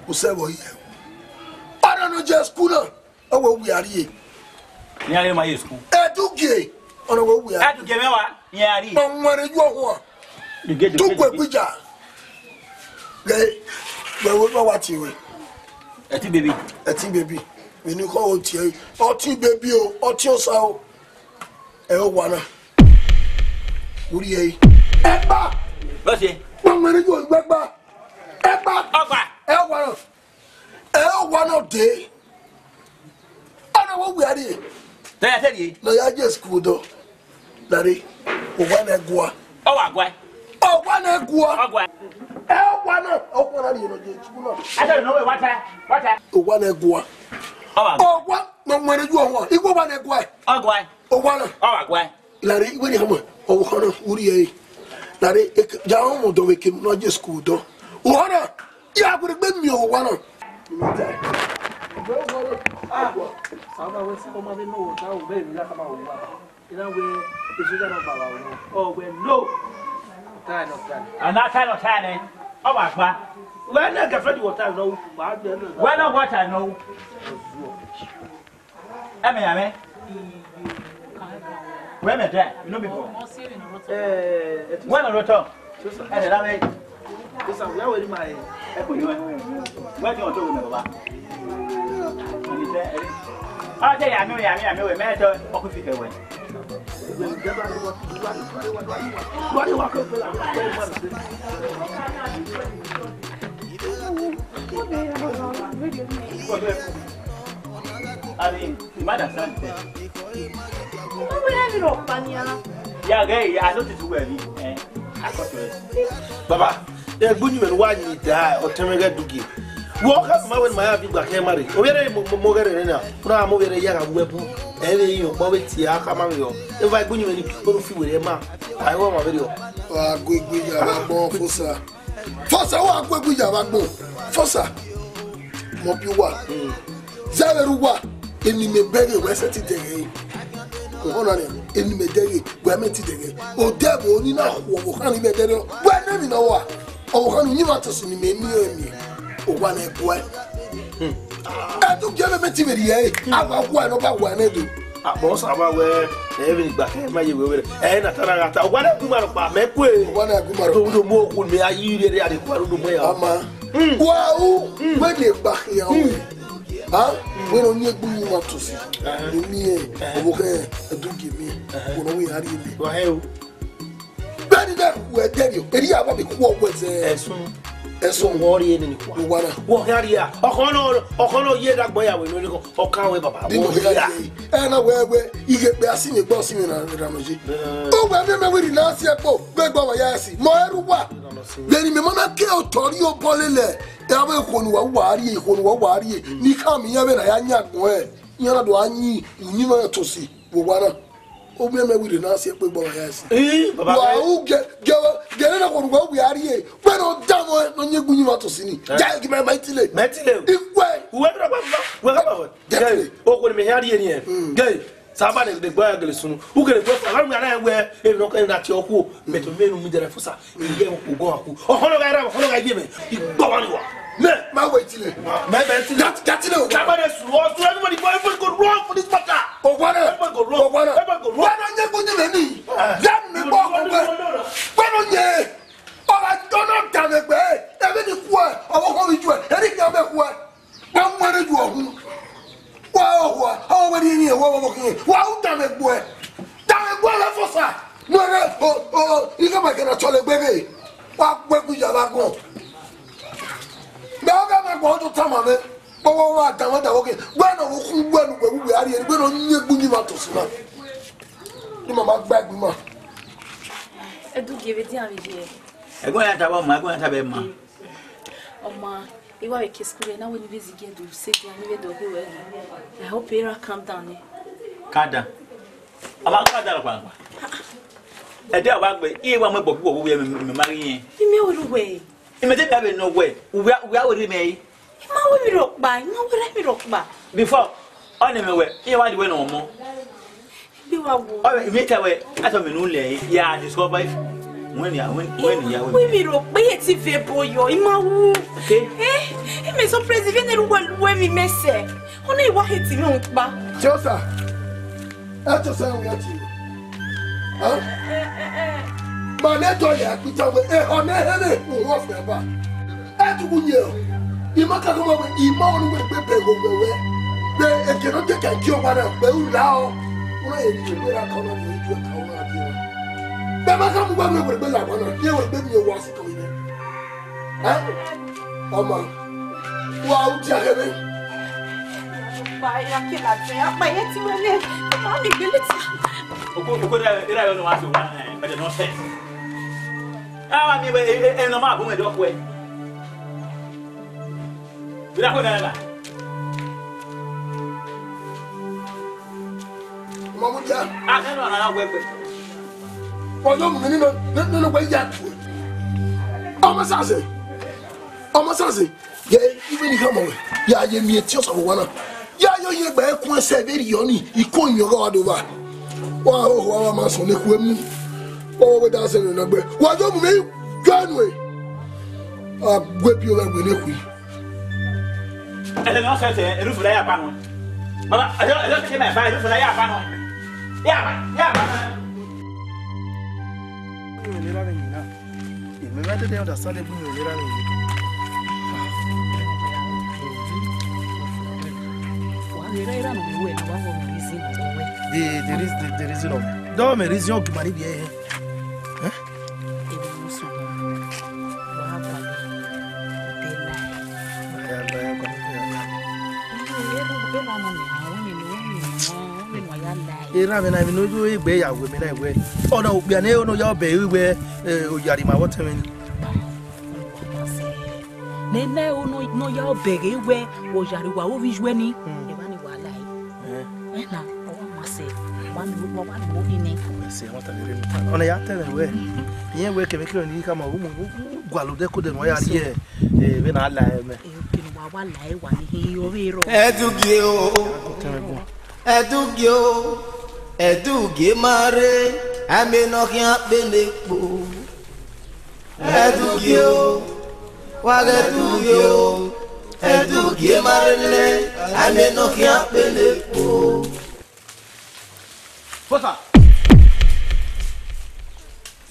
U sẹ vbe ọ ye. Ọna ne ọ je school na. Ọ wẹ u wia rrie. Iran rre ma ye school. Edugie, ọna wẹ u wia. Edugie mẹ wa, iran rrie. Ọ wọn rre yu ọhuan. Edugie, edugie, tu kue edugie. Kuija. Ghe, wẹ, wẹ, wẹ wa tie wẹ. Ẹtin baby. Ẹtin baby. Vbene I khọ o tie. Ọtin baby o, ọtin osa o. Ẹ o wa na. Urhi ẹre. Ẹgba. Bọ́sẹ̀. Ọ wọn rre yu ọgba. Ẹgba. Ọgba. Ẹ o wa na. Ẹ o wa na de. Ọna wẹ u wia rrie. Tẹ ya te rrie. Ne ọ ya ye school dọ. Dare, owa na gua. Ọ wa gua. Owa na gua. Ọ gua. Ẹ owa na, owa na rrie ne ọ ye school na. A tẹ no we wata, wata. Owa na gua. Ọ wa gua. Owa na wẹrẹ ju owa. Igwe owa na gua. Ọ gua. Owa na. Ọ wa gua. Lare iwe ni hama, ọvbokhan na, u rhie ẹre. Lare, ja họn ọmọ ọdọ vbe ekenu ne ọ ye school dọ. Owa na, ya gbe egbe miẹn owa na. Ah, Samba, wẹ sẹ ọma vbe nọ wọta, u vbe emwi na khama owa. I na wẹ, esoja nọ gba vbe aro. Ọ wẹ no. Try nọ try. A na try nọ try nẹ, ọ wa gba. Wẹ ne girlfriend wọta nọ, u gba gbẹ nọ. Wẹ nọ wọta nọ. Ẹ mẹ ya mẹ. Wẹ mẹ dẹ, you know me before. Eh, wẹ nọ rotọ. Ẹ dẹ da mẹ. Wẹ ni ọtọ wẹ nọ baba. Ọni dẹ, ẹ. Ọ te ya miẹn, ya miẹn, ya miẹn, wẹ mẹ tọ ọkọ fi kẹ wẹ. I mean, you might understand. Who will have it up, Pania? Yeah, okay, yeah, I noticed who were you. Eh, I got yours. Baba, egbunyu mẹ ne uwa yin da, ọtẹn mwẹ ghẹ dugie. Wẹ ọ khama wẹ ne ma ya viọ igba khian ma rre. Ovbi ẹre mo, mo, mo ghẹ rre na. Unu a mo vbe rre ya gha wu ẹbu. Ẹ vbe yi ọkpa vbe tie a khama vbe yọ. Eva egbunyu mẹ ni, unu fi werriẹ ma. A i wa ma vberriọ. Wa gu egbe ya vbe agbọn, Fosa. Fosa, wa gu egbe ya vbe agbọn. Fosa. Mọ bi uwa. Zẹ vbe rre uwa, eni mẹ bẹghe wẹ sẹtin dẹghe. Ọna nian, eni mẹ dẹghe, wẹ mẹ ti dẹghe. Odẹ vbe oni na khu ọvbokhan ni vbe ẹdẹrriọ. Wẹ ne emwi ne ọ wa, ọvbokhan ne uyinmwẹ Atosi ni mẹ miẹn ẹre miẹn. Owa ne ẹguẹ. Ẹdẹ ugie vbe mẹ ti vbe rhie ẹre, a wa wa ne ọ ba wa nẹ do. Akpọ sa wa wẹ, ẹ vbe ni gba kẹ ma ye wẹ wẹ. Ẹ na ta na gha ta, owa ne gu ima rhọkpa, mẹ kue. Owa ne gu ima rhọkpa. Do, do mu okhu mẹ, a yi rhie rhie a de kua do mu ya. Ama. Wa u, wẹ de gba khian o. Ha? Wẹ ne ọ yin egbe uyinmwẹ Atosi. Emi ẹ, ọvbokhan ẹdẹ ugie mẹ. Wẹ ne ọ wẹ a rhie mẹ. Wa hẹ o. Bẹni dẹ wẹ dẹrriọ, erriọ avbe mi khuọ wẹ zẹ. Ẹsun. Ẹsun. Wọ rhie nene kua. Wọ na. Wọ khian rhie a. Ọkhọn nọ, ọkhọn nọ ye da gbọn ya wẹ nene kọ. Ọ kan wẹ baba. Dinu wọ khian rhie. Ẹ na wẹ wẹ, ighe kpẹ a si mwẹ gbe ọ si mwẹ na ra nọ ye. Ẹ. Uwẹ miẹn mẹ wẹ rhie na si ẹkpo, gbe gbe ọmwa ya si. Mọ ẹre uwa. Vbene imẹ ma na ke otọ rhie obọ lele, ẹ vbe ikhuo ne uwa wa rhie, ikhuo ne uwa wa rhie. Ne I khama iran vbene a ya yin agbọn ẹre, iran na do a yin uyinmwẹ Atosi vbe owa na. Ovbi mwẹ wẹ rhie na si ẹkpo gbe ọmwa ya si. Ii, baba. Wa u gẹ, gẹ, gẹ ne na khuo ne uwa wẹ a rhie. Wẹ ne ọ da mwẹ ne ọ yin egbe uyinmwẹ Atosi ni. Ẹ. Ja gi mẹ ma i tile. Mẹ tile o. Ikhuẹ. Uwẹ bra gba gba. Wẹ gha ba wẹ. Jẹ tile. O khuo ne mẹ hia rhie ni ẹ. Mm. Gẹ. Saba ne de gba gele sunu. U gele gbe fa. Gha mi ara wẹ. E no ke na ti ọkhuo. Mẹ to mẹ nu mi dẹrẹ fusa. Iye okhuo gọ akhu. Ọkhọnọ gha ra, ọkhọnọ gha ye mẹ. Igbọ wa ni wa. Mẹ. Ma wẹ tile. Mẹ bẹ tile. Jẹ tile o. Saba ne su. Everybody go, everybody go run for this matter. Owa na. Everybody go run. Owa na. Everybody go run. Wẹ ne ọ yin egbe uyinmwẹ ni. Ah. Ya mi gbe ọkhuo wẹ. Wẹ ne ọ yin. Ọmwa ne ọ danmwẹ egbe, emwi ni khuẹ, ọvbokhan vbe ijuẹ, erha ikhian mwẹ khuẹ. Wa mu ẹre yu ọhun. Wa hua, ọ wẹ ne I rin ẹvbo ọvbokhan, wa u danmwẹ egbe uẹ. Danmwẹ egbe uẹ vbe Fosa. Ne ọ rre, o, o, o, I khama ẹkẹ ne ọ chọlọ egbe ghe. Wa gu egbe ya vbe agbọn. Mẹ ọghe mwẹ, wa do tama mwẹ. Kpọwọ wa danmwẹ da vbe ọghe. Wẹ ne ọ vbe khu wẹ ne uwẹ, uwẹ a rhie, wẹ ne ọ yin egbe uyinmwẹ Atosi na. Ne ima ma gba egbe ima. Ẹdẹ ugie vbe dian vbe ye. Ẹgbọn ya taba ọma, ẹgbọn ya taba ẹma. Ọma, I wa vbe ke school na, wẹ ne I vbe zẹ igiẹ do sẹ dian, ne I vbe do ghe wẹ ghe. I hope erha calm down nẹ. Calm down. Ọma calm down kpangba. Ẹdẹ wa gbe, iye wa mu ẹbọ gbe uwẹ, mẹ, mẹ ma ghi rẹn. I miẹn wẹ ne uwẹ. Imẹ te bia vbe nọ wẹ, uwẹ, uwẹ a wẹ rhie mẹ re. I ma wẹ emwi rhọkpa, I ma wẹ emwi rhọkpa. Before, ọ nọ mẹ wẹ, iye wa di wẹ ne ọ mọ. Bi wa wo. Ọ, imẹ tẹ wẹ, a tọ mẹ ne u lẹ, ya discover if, when ya, when, when ya, when. Wẹ emwi rhọkpa, iye ti vẹ ebo yọ, I ma wu. Okay. Eh, I mẹ surprise, vbene ru wẹ lu emwi mẹ sẹ. Ọ na I wa hate imẹ ọkpa. Tiosa. Ẹ tọ sẹ wẹ ti. Ha? Ma ne tọ ya kpita wẹ, ehọ ne hẹnẹ, u wọ fẹ ba. Ẹ tu gu yẹ o. I ma ka kọmọ wẹ, I ma ọnu wẹ gbe bẹ gho wẹ wẹ. Vbe eke ne ọ te ka gie owa na, vbe u la ọ. Wẹ e ni wẹ ra kọ nọ ni ju ka wa di. Vbe ma ka mu wẹ wẹ gbe la wa na, ye wẹ gbe mi owa si kọ ine. Ha? Ọma, wa u dia khẹ vbe. Kpa ya ke la tẹ, a kpa ye ti wẹ nẹ, ma mi gbele ta. Oko, oko da, era yo no wa so wa, eh, but no sense. A wa mi wẹ, eh, eh, eh, no ma bu me do kwe. Bi da kwe na la. Ọmọ mu dia. A se no na wẹ gbe. Ọjọ́ mu nínú, nínú wẹ ya tu. Ọmọ sase. Ọmọ sase. Ye, even if ọmọ wẹ. Ya ye mi eti ọsọ wa na. Ya yo ye gbe kun ẹsẹ vbe rhie ọni. Iko yan gha wa do va. Wa ho ho wa ma sọ ne khuemu. Wa wẹ da sẹ ne na gbe. Wa yo mu mi ganu e. A gbe bi o gbe ne khui. Ẹsẹ̀ ni wọ́n sọ ẹsẹ̀, ẹ̀rú fúnra yà bá wọn. Bàbá, ẹ̀rọ, ẹ̀rọ ṣe máa bá ẹ̀rú fúnra yà bá wọn. Yà bá, yà bá wọn. Ìmọ̀ ìlera rẹ̀ yìí náà. Ìmọ̀ ìlera rẹ̀ yìí náà. Wa Erha erha ne uwẹ na wa wọ mẹ reason wẹ. The, the reas-, the, the reason of. Dọ mẹ reason of gimari bi ẹhẹ. Eh? Ebi musu. Wa ba de la. Ya ba ya ba. Erha mẹ na, emwi ne ọ yo egbe ya wẹ mẹ na wẹ. Ọ na okpia ne ọ ya ọbẹ wẹ, eh, oyari ma wọ tẹmwẹ ni. Ne ne ọ ya ọbẹ ghe wẹ, wọ yare wa ovbi iyuẹ ni. Hmm. Evba ni wa la ẹre. Eh. Ẹ na, ọ wa ma sẹ, wa mi, wa, wa mi ovbi nẹ. Ẹ sẹ, wa ta lere mi. Ọ na ya tẹmwẹ wẹ, iyẹn wẹ kẹmẹ kẹmẹ ni khama, u mu, u, u gualọ odẹ kodẹ ne ọ ya rrie, eh, vbene a la ẹre mẹ. Eh, okay, ne wa, wa la ẹre wa ni hin ovbi rọ. Ẹdugie o, ẹdugie o, ẹdugie ma rre, amẹ ne ọ khian kpele kpo. Ẹdugie o, wa ghẹ dugie o, ẹdugie ma rre nẹ, amẹ ne ọ khian kpele kpo. Fosa.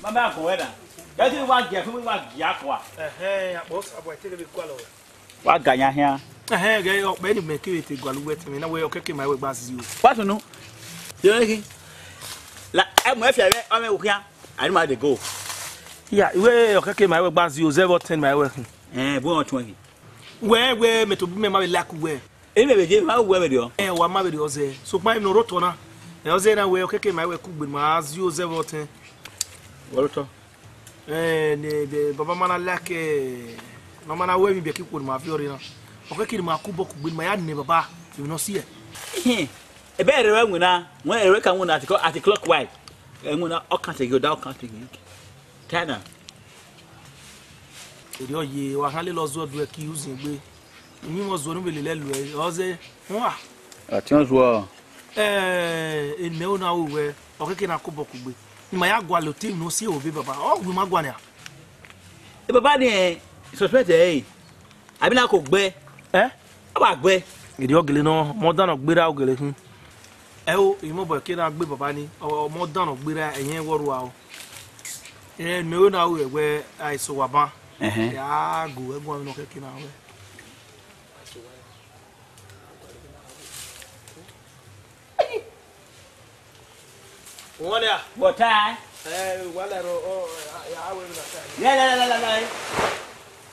Mama agbọn wẹ na. Ẹ ti wa giẹ fún mi, wa giẹ akua. Ẹhẹn, akpọ Osa bọ, I think we call. Wa ga yan hian. Ẹhẹn, ghẹ ọkpẹ ni mẹ kevbe te gualọ uwẹ tẹmwẹ na wẹ ọkẹkẹ ma wẹ gba zio. Wa sunu. Yo, ẹ ghi. La, ẹ mu ẹfiẹ vbe ọmọ ẹvbo khian. Ani ma dey go. Ya, iwẹ ọkẹkẹ ma wẹ gba zio, zero ten ma wẹ khin. Eh, bu wọn tun ẹhin. Wẹ, wẹ, mẹ tobọ mẹ ma vbe like uwẹ. Eni mẹ vbe je, ma wẹ vbe rriọ. Eh, wa ma vbe rriọ zẹ. Sokpan emwi ne ọ rre otọ na. Ẹ, ọ zẹ na wẹ ọkẹkẹ ma wẹ kugbe ma zio zero ten. Wẹ rre otọ. Eh, ne, ne baba ma na like, eh, ne ọ ma na ru emwi biẹ ke ikhuo ne ima viọ rre na. Ọ khẹke ne ima ku obọ kugbe ne ima ya nẹ baba emwi ne ọ si ẹe. Ebe ẹre wẹ winna, wẹ ẹre ka winna at clo-, at clockwise. Ẹ winna, ọ kan teghe, ọ da ọ kan teghe. Tana. Erriọ ye, wa khan lele ọzuọ duẹ ke uzin egbe. Uyinmwẹ ọzuọ ne u vbe lele ẹe luẹ, ọ zẹ, huan. Ọtiọnzuọ. Ẹ, eni mẹ ho na ru wẹ, ọ khẹke na ku obọ kugbe. Ne ima ya gualọ otọ emwi ne ọ si ẹe vbe baba, ọ gu ima guan nia. E baba ni, ẹ, suspect ẹre, abi na ko gbe. Ẹ? Ọ wa gbe. Erriọ gele nọ, ọmọ dan ne ọ gberra ọ gele khin. Ẹ o, emwi mobọ ke na gbe baba ni, ọ, ọmọ dan ne ọ gberra, ẹyẹn wẹ ọ rua o. Ẹ, ne mẹ ho na ru wẹ, a i sẹ owa ban. Ẹhẹn. Ya gu ẹguọnmwi ne ọ khẹke na wẹ. Wọlẹ a? Wọta. Ẹ, wọlẹ rọ, ọ, ya, ya, wẹ mi na ta. Lẹ, lẹ, lẹ, lẹ, lẹ, lẹ.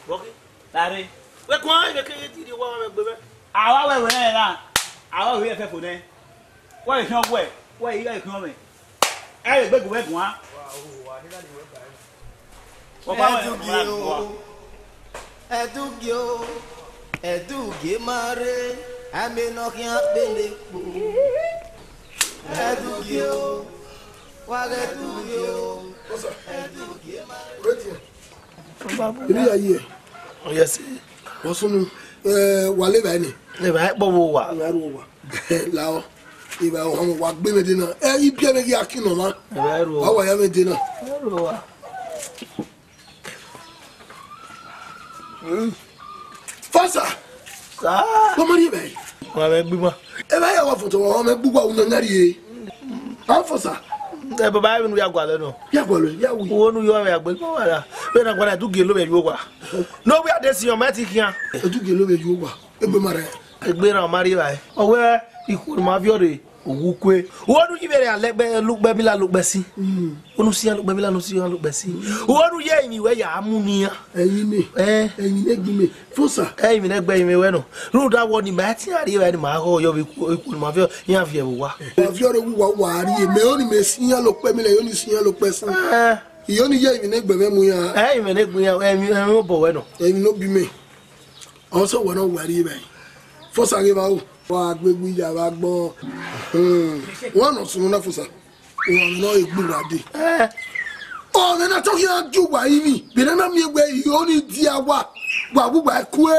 Bọki. Tare. Wẹ guan, ẹ ke ye ti di wa mẹ gbe mẹ. Awa wẹ wẹ nẹ na. Awa wẹ fẹ fo nẹ. Wẹ khian wẹ, wẹ i gha khian mẹ. Ẹ gbe gu wẹ guan. Wa, o, wa, ni na ni wẹ ba. Ẹdugie o, ẹdugie o, ẹdugie ma rre, amẹ ne ọ khian kpele kpo. Ẹdugie o, wa ghẹ dugie o, ẹdugie ma rre. Ebi ya yi ẹ. Yes. Wọ sunu, eh, wa le ba ni. Le ba kpọ wo wa. Wa ru wa. Lao, eva ọhọnmwẹ wa gbe mwẹ de na. Ẹ, ibiẹ mwẹ ghi a kin nọ mwa. Eva ẹro. Wa wa ya mwẹ de na. Ẹro wa. Fasa. Sa. Wa ma rhie evbare. Wa mwẹ gbe ima. Evbare ya wa fọtọ, wa mwẹ gbe uwa uyan yan rhie. A fasa. Ẹ baba, ẹ vbene u ya gualọ nọ. Ya gualọ, ya wi. Uwo ne u yọ mwẹ agbe, ma wa ra. Vbene a gualọ, ẹdugie lo vbe yu owa. Ne ọ wia de si ọ ma ti khian. Ẹdugie lo vbe yu owa. Egbe ma rẹ. Egbe na ọ ma rri evbare. Ọ wẹ ikhuo ne ima viọ rre, owu kue. Uwo ne u yi vberriọ lẹgbẹ, lukpẹ mila lukpẹ si. Mm. Uwo ne u sian lukpẹ mila ne u sian lukpẹ si. Uwo ne u ye ẹrinmwi wẹ ya mu nian. Ẹrinmwi. Ẹ. Ẹrinmwi ne gbe mẹ. Fosa. Ẹrinmwi ne gbe ẹrinmwi wẹ nọ. Rhunmwuda wọ ni ma tian rri evbare ni ma ghọ yọ vbe ikhuo, ikhuo ne ima viọ, iran viẹ vbe owa. Wa viọ rre owu wa, wa rrie. Mẹ ọni mẹ sian lukpẹ mila, ọni sian lukpẹ si. Ẹ. Iyoni ye ẹrinmwi ne gbe mwẹ mu iran. Ẹrinmwi ne gbe iran, ẹrinmwi, ẹrinmwi obọ wẹ nọ. Ẹrinmwi ne obi mẹ. Ọ sẹ owa ne ọ wa rri evbare. Fosa ghe vbe aro. Wa gbe egbe iya vbe agbọn. Hmm. Wa nọ sunu na Fosa. Wa nọ egbe uwa dee. Eh. Ọ mwẹ na tọ khian ju uwa rinmwi. Vbe na na miẹn wẹ iyoni dia wa. Wa wu wa kue.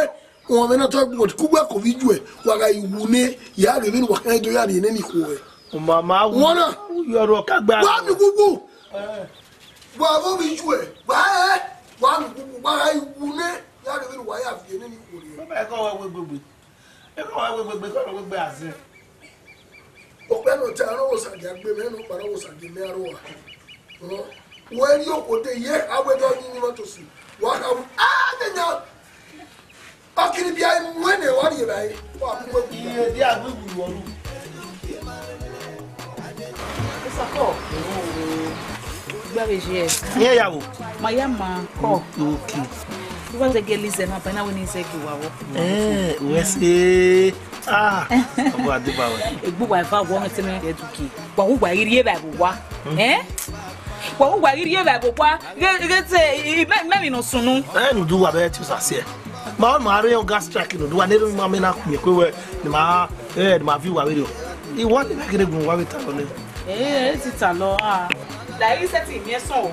Ọ mwẹ na tọ egbe uwa kugbe ko vbe iyuẹ. Wa gha wu nẹ. Ya ghe vbene wa khian do ya rhie nene ikhuo. Mama wu. Wa na. Yọrọ ka gba. Wa mi wuwu. Eh. Wa vbe ovbi iyuẹ, wa ẹ, wa mu gbugbu, wa gha wu nẹ, ya rhie vbene uwa ya viẹ nene ikhuo rre. Baba, ẹkọ wẹ wegbe egbe. Ẹkọ wẹ wegbe egbe, ẹkọ wẹ wegbe azẹ. Okpia nọ te aro wo sa dia gbe mẹ, nọ kpa aro wo sa dia mẹ aro wa. Rọ, wẹ ri okhuo de ye, a wẹ dọ ni ni ma tosi. Wa kha wu, a, de nya. Akiri bia mu ẹn ne wa rhie vbe ẹre. Wa mu ẹn. Iye dia gbe wu ru. Isako. Gbe vbe je. Iye ya wo. Ma ya ma ko. Okay. Iwa ze ge lize na ba na we ni ze ge wa wo. Eh, we se. Ah, ọmọ adeba we. Egbu wa eva wo ne teme ge duki. Wa wu wa iri eva wo wa. Eh? Wa wu wa iri eva wo wa. Ge ge te i me me mi no sunu. Eh, nu du wa be ti sa se. Ma ọ ma re on gas track no do wa ne ma me na ku mi kwe we ni ma eh ni ma view wa video. I wa ni na kere gun wa we ta lo ne. Eh, e ti ta lọ ah. La iri se ti mi ẹsọn o.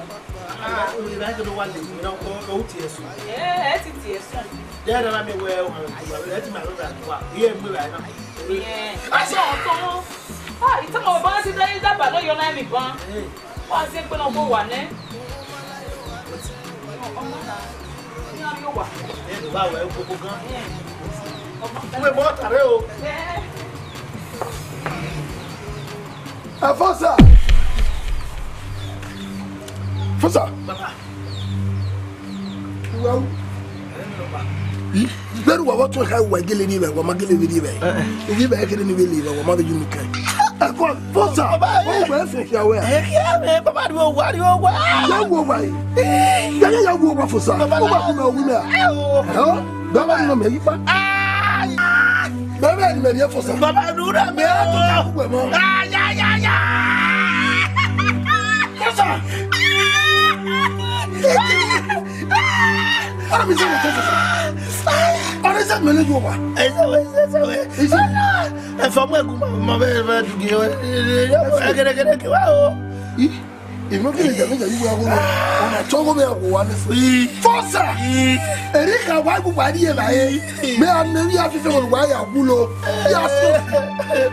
Ah, o ni na kere wa le mi na ko ko ti ẹsọn. Eh, e ti ti ẹsọn. Ya da na mi we o e ti ma lo da wa. Ye mi ra na. Eh. Aso ko. Ah, ita mo ba si da da ba lo yo na mi ban. Eh. Wá sí pé náà kó wà ní. Ní ọdún yóò wà. Ẹ ló bá wẹ̀ kókó gan. Wé mọ́ tàrẹ́ o. Ẹ fọ́sà. Fọ́sà. Bàbá. Wẹ́wù. Ẹ ló bá. Vbene uwa vbe ọtẹn kha uwa gele ni vbe, wa ma gele vbe ni vbe. Uwa vbe kere ni vbe le vbe, wa ma vbe yu ni kan. Eko, Fosa, o gbe fo khia wẹ. Ẹ khia mwẹ, baba, rhie owa, rhie owa. Ya wo owa yi. Ya, ya, ya wo owa, Fosa. Baba, o ma ku mẹ, o wi mẹ a? Ẹ o. Ẹ o, baba ni mẹ yi pa. Baba ni mẹ ye Fosa. Baba, du na mẹ o. Ẹ to ta ku mẹ mọ. Ah, ya, ya, ya. Fosa. Ami se mo to Fosa. Ọni se mẹ ne yo wa. Ẹ sẹ wẹ, ẹ sẹ wẹ. Ẹ fọ mọ ẹgún ma, ma bẹ, bẹ dugbe wẹ. Ẹ gẹdẹgẹdẹ kẹ wa o. Ih, imo kele jẹ mẹjẹ yuwe awo. Ọna tọ wo mẹ awo wa ne. Ih. Fosa. Ih. Eri ka wa gu wa ri e la e. Ih. Mẹ a ne wi afife wo wa ya wulo. Ya so.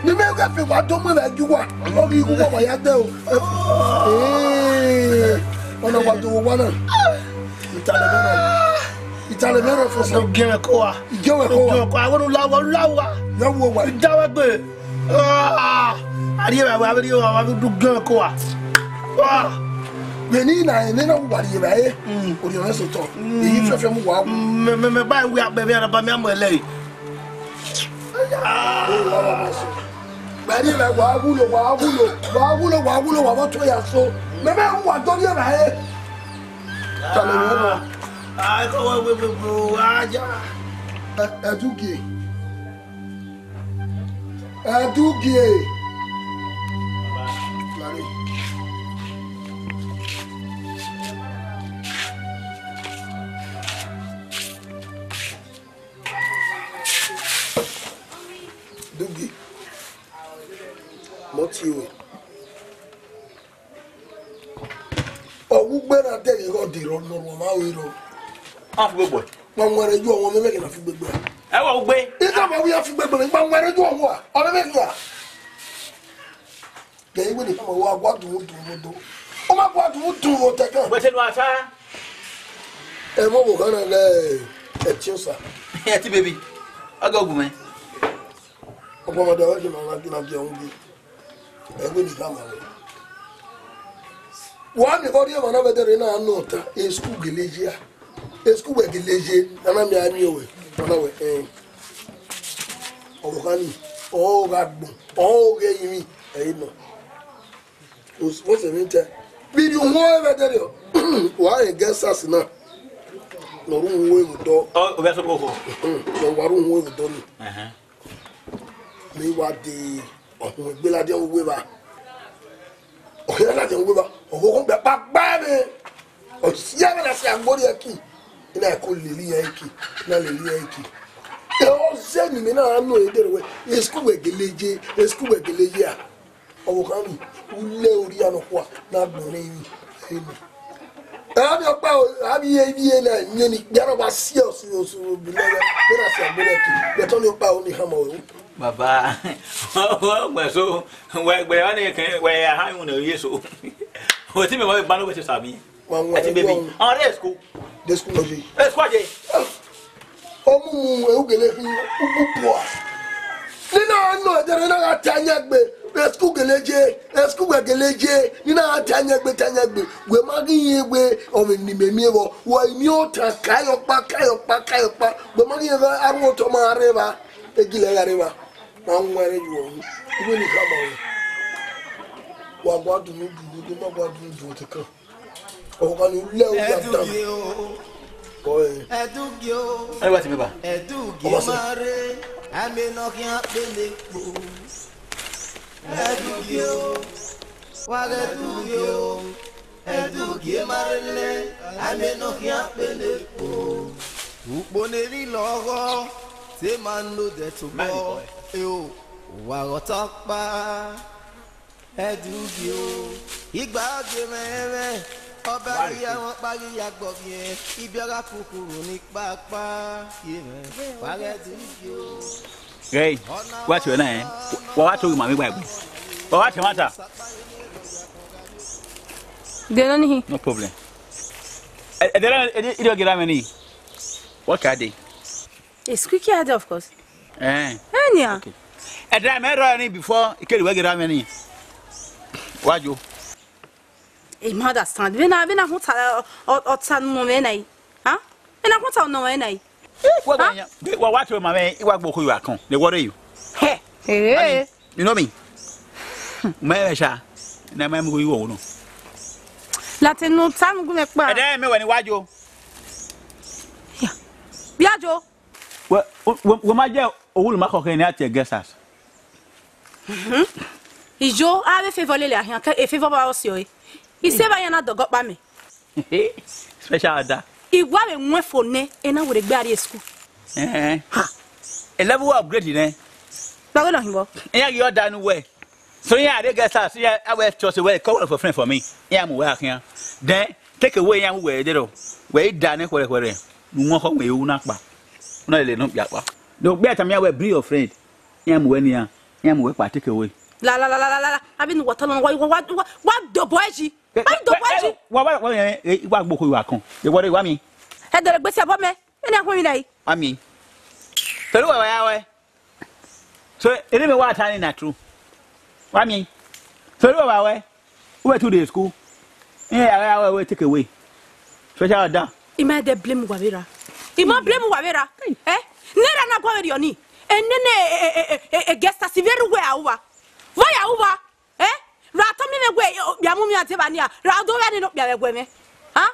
Ni mẹ ga fe wa do mẹ la ju wa. Ọghi gu wa wa ya dẹ o. Ee, ọna wa do wo wa na. Itale mẹ rọ. Itale mẹ rọ Fosa. Gẹrẹ ko wa. Gẹrẹ ko wa. Gẹrẹ ko wa. Wọnú la wa, la wa. Ya wo wa. Da wa gbe. Ah, a rhie evba, a rhie evba, a du gẹn ko wa. Ah. Vbene I na rẹn ne ọ wa rhie evba re, orhiọn mwẹ sotọ. Eyi fiọfiọ mu wa wu. Mẹ, mẹ, mẹ ba wẹ abẹ mẹ, a na ba mẹ amọ ẹlẹre. Ah. Wa rhie evba, wa wulo, wa wulo, wa wulo, wa wulo, wa vbe ọtẹn ya so. Mẹ, mẹ wa do rhie evba re. Tale mwẹ nọ. Ah, ẹ kọ wẹ, wẹ, wẹ, wẹ, ah, ya. Ẹ, ẹ du gie. Ẹ du gie. Lare. Du gie. Mọ tie ruẹ. Ọ wu ugbe na dẹghe igho ọdẹ rọ nọ, ọ ma ru rọ. A fu gbegbe. Ma wọn rẹ ju ọmọ mẹmẹ kẹ na fu gbegbe. Ẹ wọ ugbe. Ika ma wi a fu gbegbe, ma wọn rẹ ju ọmọ a, ọ mẹmẹ kẹ a. Gẹ iwe ni kama wa gua dun dun do. Ọ ma gua dun dun vbe otẹ kan. Wẹ te nu asa. Ẹ vọ wo ghan na lẹ ẹ tiọn sa. Ẹ ti bebi. Ọgọ gun mẹ. Ọgbọmọdé ọwẹ kì í ma gina jẹun bí. Ẹgbẹ́ mi ká máa wẹ̀. Wàá mi kọ́ rí ẹ̀wọ̀n náà bẹ́ẹ̀ dẹ́rẹ́ náà nù ọ̀tá. Èsùkú gèlè yé a. Èsùkú wẹ̀ gèlè yé. Nana mi á mi òwe. Nana wẹ̀ ẹ̀yìn. Ọ̀rọ̀ kan ní. Ọ̀hún ọ̀gá gbọ̀n. Ọ̀hún ọ̀gá ẹ̀yìn mi. Ẹ̀yìn náà. Wọ́n sì mí tẹ́. Bí ni wọ́n ẹ̀ bẹ́ẹ̀ dẹ́rẹ́ ọ̀. Wàá yẹn gẹ́ sàṣì náà. Nọ̀rú wo ewu dọ́. Ọ, ọ bẹ sọ kókó. Nọ̀rú wo ewu dọ́ ni. Ẹhẹn. Mẹ wa de ọhun egbe ladian uwu evba. Ọhia ladian uwu evba. Ọghọghọ gbe kpakpa ẹmwẹ. Ọsia ẹmwẹ na si agbori ẹki. I na ko lele iran ẹki. I na lele iran ẹki. Ẹ, ọ zẹ ne imẹ na ra nọ ẹdẹ rẹ wẹ, school wẹ gele ye, school wẹ gele ye a. Ọvbokhan ni, u lẹ oria nọkhua ne a gbẹn ọnrẹn emwi ẹre nọ. Ẹ, avbe ọkpa, avbe ivie na miẹn ni, ikpia na wa si ọse osu bi lẹghẹ, vbene a si agbọn ẹki, wẹ tọn ni ọkpa ro ni khama ruẹ. Baba, wẹ so, wẹ gbe ọnii kẹ, wẹ ya ha iwinna ye so. Wẹ te mẹ wẹ gba nọ wẹ te sa mi. Wa wọn Ẹ ti ẹjọ bẹbẹ. Ọhún. Ọrẹ school. De school lọ ye. Ẹ school ye. Ọ mu mu ẹre u gele khin, u bu bua. Nene a nọ ẹdẹrẹ na gha ta yan gbe, Ẹskul gele je, ẹskul wẹ gele je, ne I na ta yan egbe, ta yan egbe. Wẹ ma ghi rẹn wẹ ọmọ ne imẹ miẹn vbọ, wẹ miẹn ọta, ka ye ọkpa, ka ye ọkpa, ka ye ọkpa. Wẹ ma ghi rẹn wẹ arhuọtọ ma rre evba, egilẹ gha rre evba. Ma wọn ẹre yu ọhun. Iwe ne I khama wẹ. Wa gua dunu dunu, do ma gua dunu dunu te kan. Ọmọ kan ni ulẹ u ya dan. Ẹdugio, Bọẹ. Ẹdugio, Ẹ wá ti mi ba. Ẹdugio Ọmọ sẹ. Ma rre, amẹ nọ khian pele kpo. Ẹdugio, wa ghe ẹdugio, ẹdugio ma rre lẹ, amẹ nọ khian pele kpo. Ukpo ne erha lọghọ, te ma no dẹ tobọ. Eo, wa ghe ọtọkpa. Ẹdugio, igba gie mwẹ ẹmwẹ, ọba ghi ya mwẹ ọkpa ghi ya gbọviẹn, ibiọgha kukuru ni kpakpa, ye mwẹ, wa ghe ẹdugio. Ghẹ, wa tuẹ na, eh? Wa wa to ghi ma vbe gba egbe. Wa wa tẹ mata. De nọ ni hi? No problem. Ẹ, ẹ, de, ẹ, de, ẹ, de, ẹ, de, What can I do? It's quick here, of course. Eh. Enia. Okay. Ẹdẹ mẹ rọ ni before ikeri wẹ gera mẹ ni. Wa jo. I ma understand. Vbe na, vbe na huta ọ, ọ, ọta nọ mwẹ na yi. Ha? Vbe na huta nọ mwẹ na yi. Wa gba yan. Wa wa to ma mẹ, I wa gbo ko yo akon. They worry you. He. Hey. You know me? Mẹ rẹ sha. Na ma mu yo wo no. Lati nu ta nu gu mẹ kpa. Ẹdẹ mẹ wẹ ni wa jo. Ya. Bia jo. Wẹ, wẹ, wẹ ma jẹ owulu ma khọkhẹ ne a tie guest house. Ijo, a vbe favour lele ahian, ke e favour ba ọ si ọre. I se vbe ayan na dọgọ kpa mẹ. Special order. I wa vbe wọn fo nẹ, e na were gbe a rrie school. Eh. Ha. A level wa upgrade nẹ. Gba wẹ lọ hin vbọ. Iran ghi order nu wẹ. So iran rre guest house, iran a wẹ trust wẹ, call one of your friend for me. Iran mu wẹ akhian. Then, take away iran mu wẹ dero. Wẹ I da nẹ khuẹrhẹ khuẹrhẹ. Nu wọn khọ wẹ u na kpa. U na lele nọ kpia kpa. No, gbe tama iran wẹ bring your friend. Iran mu wẹ nian. Iran mu wẹ kpa take away. La, la, la, la, la, la, la. Abi nu wa tọ lọ, wa, wa, wa, wa, wa dobọ ẹ yi. Wa dobọ ẹ yi. Wa, wa, wa, eh, eh, wa gbo ko wa kan. E wọrẹ wa mi. Ẹ dẹrẹ gbèsè abọ mẹ. Ẹ na gun mi na yi. Wa mi. Pẹ̀lú wa, wa, wa. So, ene mẹ wa ta ni na true. Wa mi. Pẹ̀lú wa, wa. Wẹ tu de school. Eh, a, a, we take away. Special order. I ma de blame wa vbe ra. I ma blame wa vbe ra. Eh? Ne ra na gua vbe riọ ni. Ene ne, eh, eh, eh, eh, eh, guest house vbe ru wẹ a uwa. Wa ya uwa. Eh? Ra tọ mi ne wẹ, eh, okpia mu mi a deba nia. Ra do vbe ni no okpia vbe wẹ mẹ. Ha?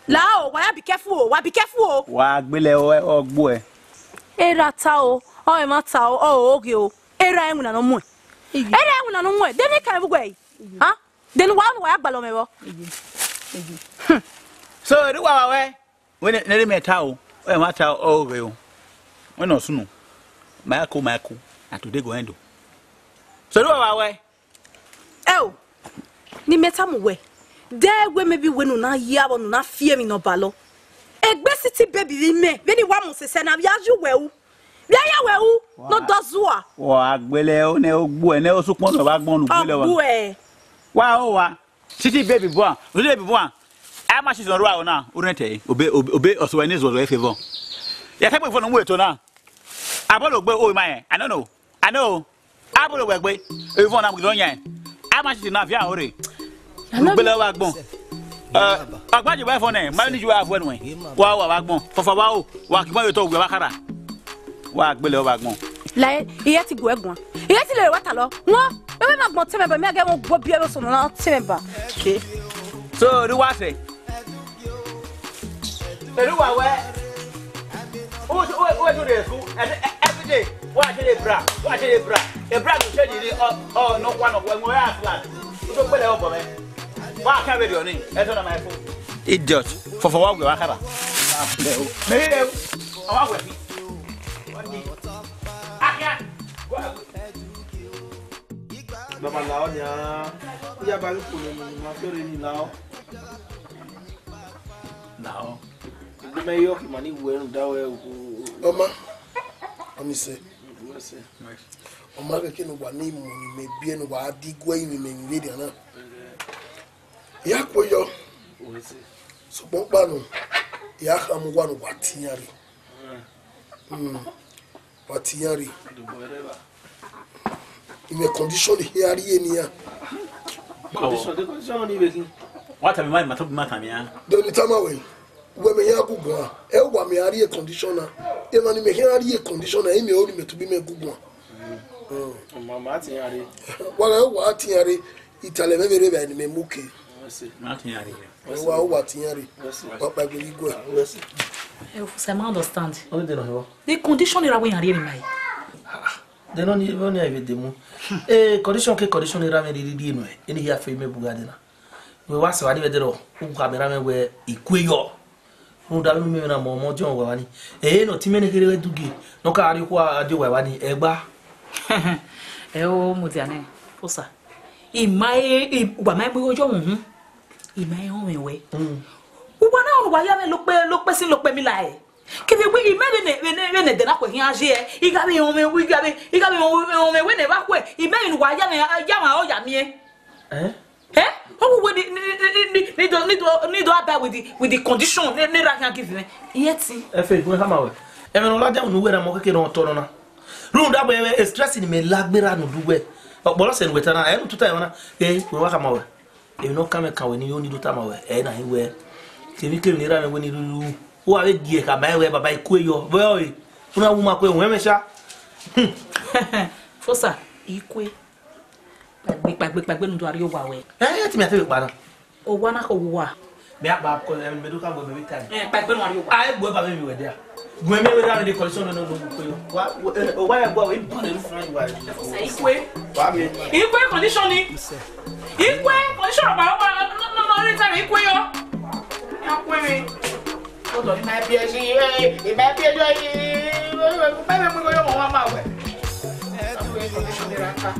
La o, wa ya be careful o, wa be careful o. Wa gbele o, ọ gbuẹ. Erha ta o, ọ emwa ta o, ọ oghe o. Erha ẹwinna ne ọ muẹn. Erha ẹwinna ne ọ muẹn. De ne I kan vbe uwẹ yi? Ha? De ne uwa, ne uwa ya gbalọ mwẹ vbọ? So, erha uwa wa wẹ, wẹ ne, ne mẹ ta o, ọ emwa ta o, ọ oghe o. Wẹ ne ọ sunu, ma ya ko, ma ya ko, na today go end o. So, erha uwa wa wẹ, Ẹo, ne imẹ tama uwẹ, de wẹ maybe wẹ ne u na ya vbọ ne u na fi emwi ne ọ balọ. Egbe City Baby vbe imẹ, vbene I wa mu sẹsẹ na, vbe a ye uwẹ ru? Vbe a ya wẹ ru? Ne ọ dọ zua. Wa gbele o, ne ogbu ẹ, ne osukpọn nọ vbe agbọn ne u gbele wa. Ọgbu ẹ. Wa o wa. City Baby bua, City Baby bua. A ma si zọn ru aro na, u rẹn tẹ, obe, obe, obe ọsọ ẹre ne zọzọ e favour. Ya kẹ gbe fo ne u mu eto na. Abọ lo gbe o ma yẹn, I don't know. I know. Abolo wẹ gbe, evọn na mu yan. A ma si na via ore. Gbele wa gbọn. Eh, agbaje wa fọ nẹ, ma ni ju wa fọ nuẹ. Wa wa wa gbọn. Fọfọ wa o, wa ki gbọn yo to wẹ wa khara. Wa gbele wa gbọn. Lae, iye ti gu ẹ guan. Iye ti lele wa ta lọ. Wọn, ebe ma gbọn tẹmẹ ba, mi a gẹ wọn gbọ biẹ lọ sọnọ na tẹmẹ ba. Okay. So, do what say? Ẹrú wa wẹ. Who, who, who do this? Who, every, every day. Wa ṣe le bra. Wa ṣe le bra. E bra do ṣe di ni, ọ, ọ, no kwa no kwa, mo ya flat. O to pele o bo me. Wa ka be do ni. E to na my phone. Idiot. Fọfọ wa gbe wa kara. Me le. Awa gbe. Akia. Go away. Baba, lao nia. Iya ba ko ni ma fere ni lao. Lao. Igbimẹ yọ kẹ ima ni wẹ rhunmwuda wẹ o. Ọ ma, ọ ma sẹ. Ọ ma kẹkẹ ne uwa ne imọ ne imẹ biẹ ne uwa di guẹ ivbi imẹ vbe rria na. Ya kue yọ. Sokpan ọkpa nọ, ya khama uwa ne uwa te iran rre. Wa te iran rre. Imẹ condition hia rrie nian. Condition, the condition ni vbe khin. Wa tama ima, ima tobima tama iran. Dọni tama wẹ, wẹ mẹ ya gu guan. Ẹ wa mẹ a rrie condition na. Emwa ni mẹ khian rrie condition na, imẹ ori mẹ tobimẹ gu guan. Mama ti iran rre. Wa gha wa ti iran rre, italẹ mwẹ vbe rre vbe ne mẹ mu ke. Ma ti iran rre. Wa wa ti iran rre. Wa pa gbe igwe. Ẹ, Fosa, I ma understand. Ọ de nọ hẹ. The condition ra wẹ iran rrie emwi ma yi. De nọ ni, vbọ ni a vbe de mu. Eh, condition ke condition ni ra mwẹ riri riri nuẹ. Eni hia fe mẹ bu gha de na. Wẹ wa sẹ wa ni vbe de rọ. U ka mẹ ra mwẹ wẹ ikue yọ. Rhunmwuda vbene imẹ na mọ ọmọ ọdiọn wa vba ni. Ẹ, ne ọtẹn mwẹ ne kherhe vbe dugie. Ne ọ ka rrie okhuo a die wa vba ni. Ẹ gba. Ẹ o, mudia nẹ, Fosa. I ma e, i, wa ma mu igho yọ uhunmwu. I ma e họn mwẹ wẹ. Mm. Uwa na wa ya mwẹ lokpe, lokpe sin lokpe mi la ẹ. Kevbe wẹ imẹ vbene, vbene, vbene ẹdẹ na khuẹ khian ye ẹ, I gha vbe họn mwẹ, I gha vbe, I gha vbe họn mwẹ wẹ ne evba khuẹ, imẹ vbene uwa ya mwẹ, ya mwẹ ọ ya miẹn. Eh? Eh? Ọ wu wẹ ni, ni, ni, ni, ni do, ni do, ni do abide with the, with the condition ne, ne ra khian give mwẹ. Iye ti. Efe, wẹ khama wẹ. Ẹmwẹ ne ọ ladian unu wẹ na mọ keke ne ọ tọ nọ na. Rhunmwuda wẹ, wẹ, stress ni mẹ la gberra ne udu wẹ. Ọkpọlọ sẹ ne wẹ ta na, ẹ ne u tuta ẹmwẹ na. Ẹ, wẹ wa khama wẹ. Emwi ne ọ kan mwẹ kan wẹ ne I ho ne I do tama wẹ, ẹ na hin wẹ. Kevbe kevbe ne I ra mwẹ wẹ ne I ruru. Uwa vbe gie khama wẹ baba ikue yọ. Vbe ọre, u na wu ma kue, wẹ mwẹ sha. Hmm. Fosa, ikue. Kpaegbe, kpaegbe, kpaegbe ne u do rrie owa wẹ. Ẹ, ẹ ti mẹ a te vbe kpa na. Owa na kho owa. Mẹ a kpa kọ, ẹ, mẹ do ka gbe mẹ vbe ta. Ẹ, kpaegbe ne u rrie owa. A gbe ba mẹ vbe wẹ dia. Gu mẹ vbe ra vbe de condition no no no ko yo. Wa, eh, owa ya gba we ba le ru funa wa. Ikue. Wa mi. Ikue condition ni. Ikue condition ba ba no no no re ta ikue yo. Ya kue mi. Odo ni ma bi e si, eh, ma bi e yo, eh, ba me mu yo wa ma we. Ikue condition ni ra ka.